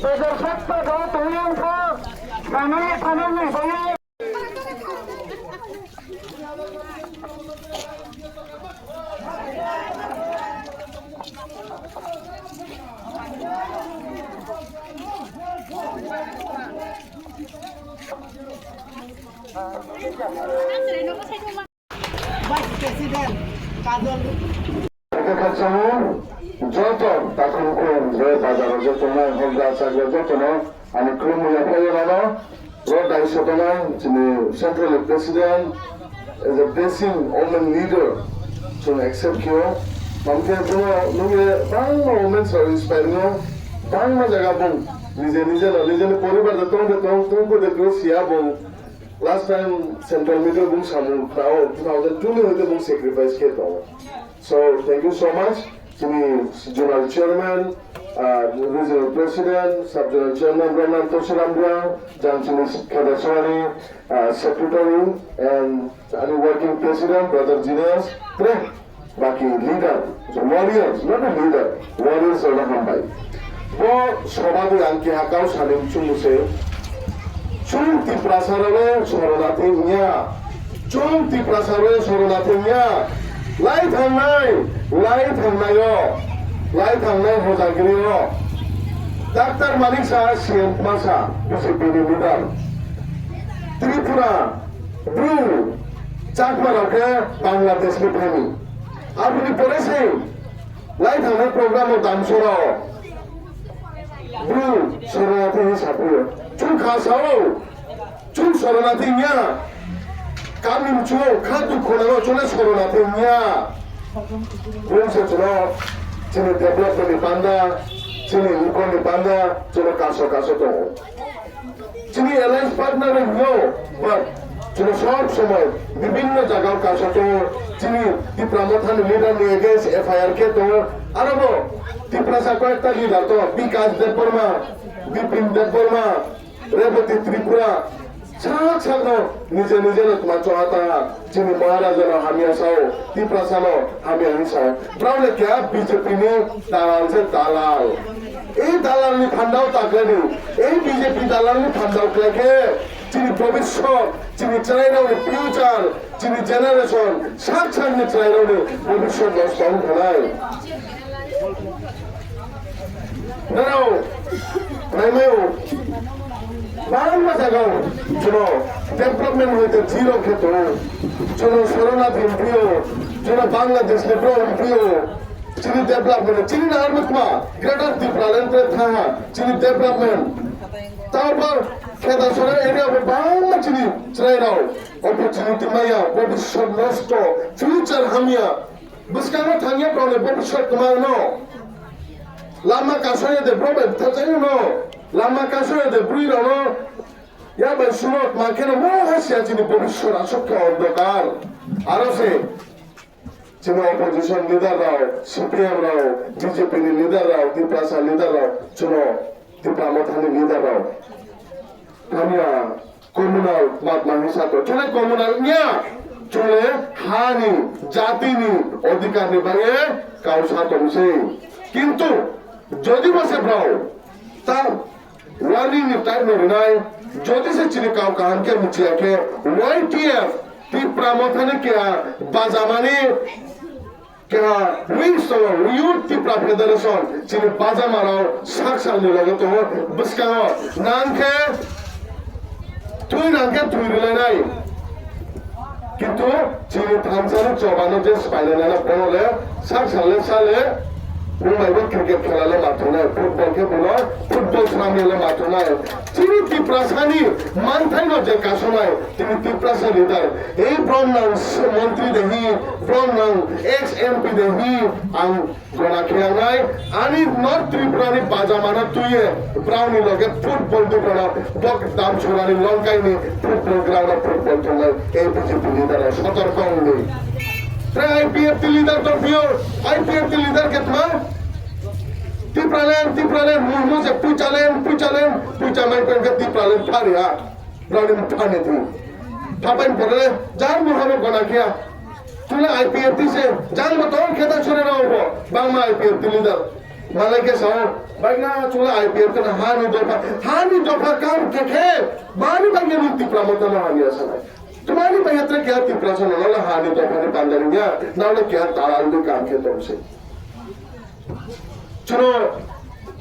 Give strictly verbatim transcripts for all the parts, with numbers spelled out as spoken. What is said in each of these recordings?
Vice President Kajol. Khaksano joto takhuk kung je bazaro je tongnai hokda chakya jotono ani khulumung yaphaio mano. Ro daiso tongnai chini central president as a blessing women leader chwng accept khaio. Mamkhe bono nugwi bangma women rok inspire wngo, bangma jaga bung nije nije no nijeni poribar de tong de tong tong de tong siya bung. Last time central meeting bung samung tao two thousand two ni hoite bung sacrifice khe tongo. So thank you so much. Chini zonal chairman, uh, regional president, sub zonal chairman Ramnam Tulsiram Riang, jang chini Khedaswari, uh, secretary and ani working president brother Jinesh, tre Baki leader, warriors, not a leader, warriors rokno hambai. Bo sobagwi ang keha kau sani muchungo se, chwng Tiprasa rokno sorona thengya, chwng Tiprasa rokno sorona thengya, lai thangnai, lai thangnaio, lai thangnai hojagrio, Doctor Manik Saha C M Masa, B J P ni leader, Tripura, Bru, Chakma rok khe Bangladesh ni phaini. Aboni pore se lai thangnai program o Damsora o Bru Soronati hinwi saphuyo. Chwng kha sao, chwng Soronati wngya. Kami mchungo kha dukho nango chwngno Soronati wngya. Bru se chwngno chini development ni panda, chini nikon ni panda chwngno kaso kaso tongo. Chini alliance partner rok no, but chwng sob somoi bibhinno jaga o kaisa tongo. Chini Tipra Motha ni leader ni against F I R khe tongo. Aro bo Tiprasa koyekta leader tongo, Bikash Debbarma, Bipin Debbarma, Rebati Tripura, sak sak no nije nije no tma choha ta. Chini Maharaja no hamya sao, Tiprasa no hamya hinwi sao. Brao le kya B J P ni dalal se dalal. Ei dalal ni phandao ta khlai di. Ei B J P dalal ni phandao khlai khe chini bhobishyot, chini chwrai rok ni future, chini generation, sak sak ni chwrai rok ni bhobishyot nosto wng khanai. Norok naimaio, bangma jaga o chwngno development hoite zero khe tongo. Chwngno Soronati wngphio, chwngno Bangladesh ni bro wngphio. Chini development, chini nangma Greater Tipraland khe thaha, chini development. Tabuk Khedasora area bo bangma chini chwrai rok opportunity maya, bhobishyot nosto, future hamya. Bwskango thangya broni bhobishyot kwmang no. Lama kasoya de bro bai bwtharjak no. Lama kasoya de bwrwi rok no. Ya bai suno ma kheno mo hasia chini bhobishyot asok khe ondokar. Aro se chini opposition leader rok, C P M rok, B J P ni leader rok, Tiprasa leader rok, chwngno Tipra Mothani leader rok. Hamya communal matma hinwi sato. Chole communal wngya. Chole hani, jatini odhikar ni bagwi kau sato se. Kintu jodi bo se brao ta warning ni type no rinai, jodi se chini kau kaham khe muchiya khe Y T F Tipra Mothani keha bajamani Keha wings tongo, Youth Tipra Federation, chini bajama rok sak salni loge tongo, bwskango nang khe twi nang khe twi rwlainai. Kintu chini thamsani chobano je swpainai nana bono le sak sal le sale bumai bo cricket khela le ma thungnai, football khe bono football swnamya le ma thungnai. Chini Tiprasani manthaino je kasonai, chini Tiprasa leader, ei brom nang montri de hi, brom nang ex M P de hi, ang gona khe ang nai, ani North Tripura ni bajamano tuye, brao ni loge football dukanno, bok Damsorani longkaini football ground o football thungnai, ei B J P leader o sotorko wngwi. Tei I P F T leader tongphio, I P F T leader khe tma? Tipraland, Tipraland, mui mui se Puichaland, Puichaland, Puicha mai pengkhe Tipraland phari ha. Brani phani tu. Thapai pore jang mui hamo gona khia. Tula I P F T se jang mo tong kheta chore rao bo. Bangma I P F T leader. Malai khe sao, baina chula I P F khna hani dopha, hani dopha kam khe khe, mani bagwi nung Tipra Motha no hamya sanai. Tumani bagwi tre kya Tipra sana lala hani dopha ni pandari nya, nala kya talal ni kam khe tong se. Chuno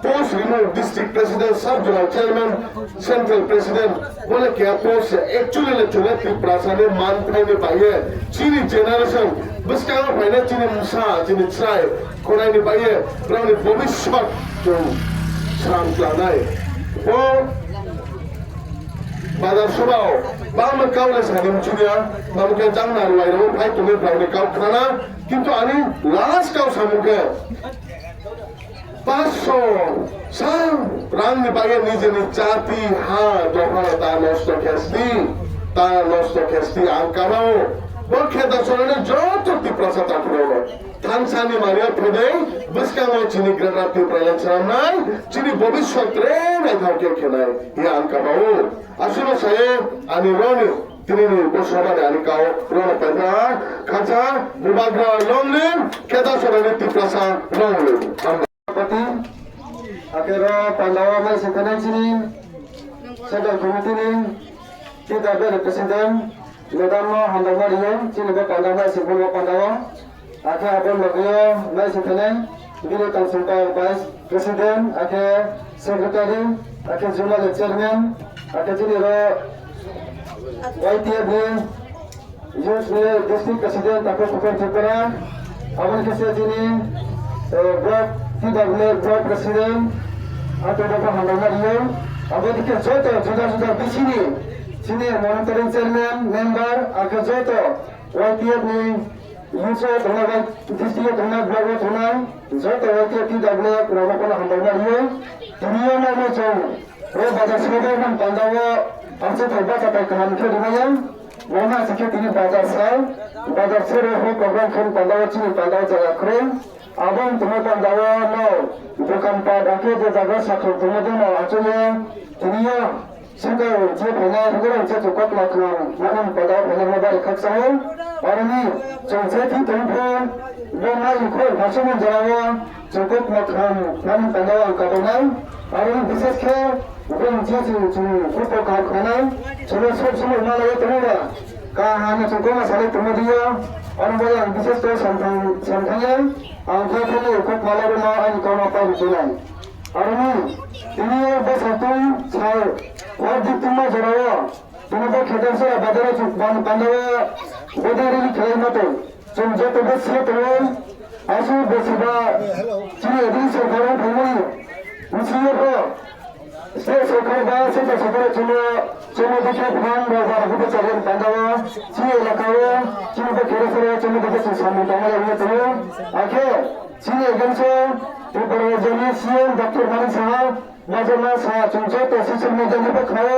post remove district president, sub zonal chairman, central president, wala kya post se actually le chula Tipra sana man phai ni bagwi chini generation, bwskango phaina chini msa, chini chai, Khorang ni bagwi borokni bhobishyot chwng sram klanai. Bo bazar sobao bangma kau le sani mchuya, mamukhe jang narwai rw phai tongwi borokni kau khana, kintu ani last kau samukhe paanch sho sa rang ni bagwi nijeni jati ha dopha ta nosto khesti, ta nosto khesti ang kabao. Bo kheda sonani joto Tiprasa takhurok. Thansani manya phedei bwskango chini Greater Tipraland swnamnai, chini bhobishyot re naithok khe khenai, ya ang kabao. Aswkno saye ani roni, tinini bo sobani ani kau rono paipra, khacha, bubagra longlim, keda sobani Tiprasa longlim. Pati, akero pandao mai sekanai chini, Central Committee ni, T W President, Madam no hambai ma rio, chini bo pandao mai sekanai pandao. Akhe abo logio mai se phainai, bini tongthokpai Vice President, akhe Secretary, akhe Zonal Chairman, akhe chini ro Y T F ni Youth ni District President, Tapu Phukan Tripura, aboni khe se chini, eh, Block T W Block President, ato dopha hambai ma rio, aboni khe joto juda juda bisini chini Monitoring Chairman, Member, akhe joto Y T F ni Youth o tongnai bai district o tongnai, block o tongnai, joto Y T F T W rok no hambai ma rio. Tini o nai no chwng o bazar side o nang pandao, ang se thai bachai kaham khe rwmaya. Bo ma se khe tini bazar sai, bazar side o program khe pandao, chini pandao jaga khrung. Abo wng tongma pandao no dokan pat akhe je jaga sakhuk tongma dono achukya tini o. Swkang je phainai, hwnkhe rang se chukot ma kham, mani pada phainai ma bari khaksa o. Aroni chwng se thi tong pho, bo mai khol hasu mon jara o, chukot ma kham, mani pada ang katonai. Aroni bises khe, bo je chwng chwng kupo kar khanai, chwng sob somoi ma lai tong ba, ka hano chwng koma salai tong dia, aroni bo ang bises khe samthang, samthang ya, ang khe thani kok ma lai ma ani kok ma pai chunai. Aroni, tini o bwsaktung sai, o diktung ma jorao, tini bo Khedasora bazaro chuk ban pandao, bodai rili khlai mato, chwng joto bo se tongo, asu besiba, chini edi sorkar o phaimani, bisi yo bo, state sorkar ba, central sorkar o chwngno, chwngno dikhe phan rok ba rok bo charian pandao, chini elaka o, chini bo Khedasora o chwngno dikhe chwng samung tangma ya wngya tongo, akhe, Chini against o Tripura Rajya ni C M Doctor Manik Saha, Bajana Saha, chwng joto social media ni bwkhao,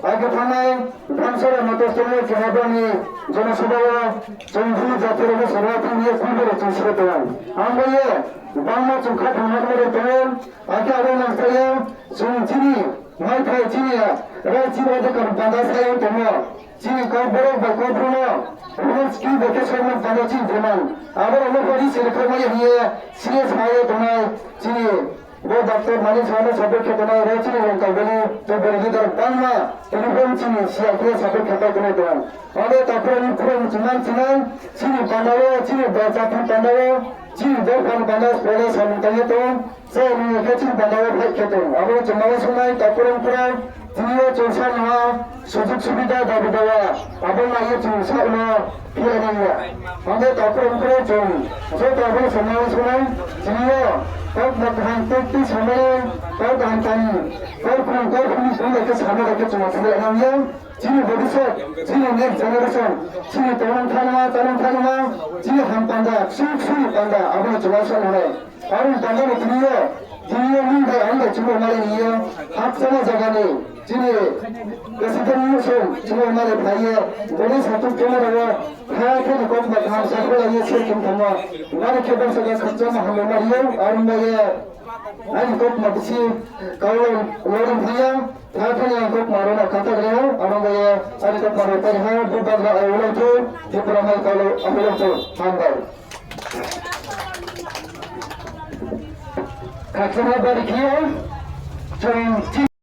age thanai, Bamsara Motor Stand o keha boni Jana Sabha o, chwng bini jati rokno sarwa thangwi khulboro chwng siro tongo. Ang bai ye, bangma chwng kha thangma rok tongo, age abo nang saya, chwng chini, mai phai chini, rai chini ade kam panda sayo tongo. Chini Kokborok bai Kokborok no rules ki bai khe sokma tangma chini demand. Abo rok no pori se rwkha maya hiye C S I o tongnai chini bo doctor Manik Saha no support khe tongnai ro chini Longkang Valley to bori leader bangma tini bo chini C I K support khe pai tongnai tongo. Abo takhurok ni khurok muchungma chinai chini pandao chini bo chapri pandao chini bo phan pandao pole samung tangwi tongo. Chwng ni khe chini banda o phai khe tong. Abo chwng ma uansuknai takhurok phura tini o chwng sa nangma sujug subida dabi dawa. Abo naiwi chwng sa ulo phiya nangya. Hwnkhe takhurok phura chwng joto abo chwng ma uansuknai tini o kok ma kaham tei tei samani kok kaham tani kok khum kok khum ni simi khe samani khe chwng ma phiya nangya. Chini bhobishyot, chini next generation, chini tongmung thanma, chanmung thanma, chini ham panda, suk suri panda, abono chwla sa nangnai. Aroni panda bo tiniyo, tiniyo nung bai ang bai chwngno mali niyo, hapsama jagani, chini president ni song chwngno mali phaiye, boni satung tongma rwo, kha khe ni kok bai kaham sa khwlaiye se thum thangma, bari khe bangsa ga khakchangma hamya mariyo, aroni bai ye, ani kok ma bisi, kaulon, lorong phaiya, Tha thani ang kok marwna kata reo, ano bai ani kok marwna tari ha, bubagra ai ulang tu, Tripura mai kalo ang ulang tu, hambai. Khakchangma bari khe chwng